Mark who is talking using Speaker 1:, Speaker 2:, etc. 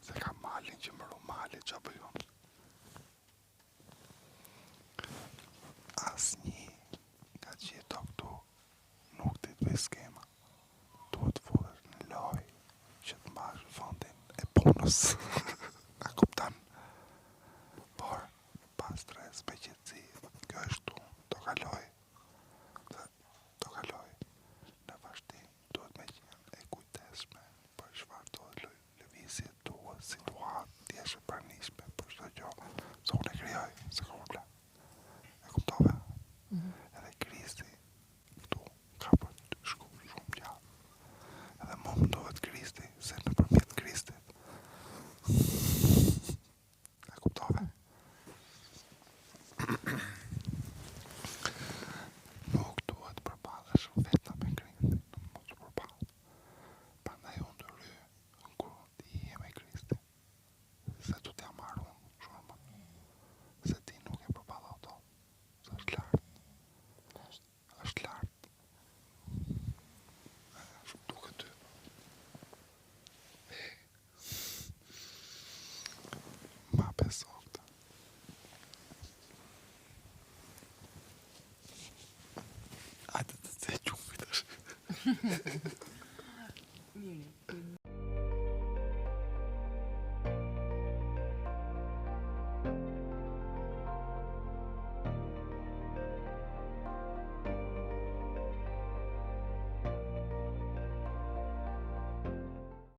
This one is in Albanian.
Speaker 1: Se ka malin që më ru mali, që bëj unë. Asnjë nga që jeto këtu nuk di të bëj skema. Duhet të futesh në lojë që të mbash vendin e punës. A kupton? Por, pa stres, me qetësi, kjo është tu, do kaloj. Dhe do kaloj. Në vazhdim, duhet me qenë e kujdesshme për çfarë do lëvizje duhet, situatë, të jesh e pranishme për çdo gjë. Se unë e krijoj, s'ka problem. E kuptove? Mm -hmm. Edhe Kristi këtu ka për të shku shumë gjatë. Edhe mu më duhet Kristi, se nëpërmjet Kristit. E kuptove? Nuk duhet përballesh vetëm me Kristin, mos u përball. Prandaj unë ndërhyj kur ti je me Kristin, se do t'ja marr unë zhurmën, se ti nuk e përballon dot, se është lart. Është lart. Shumë duket ty. Ma beso këtë. Ajde të të gjumi tash.
Speaker 2: Mirë.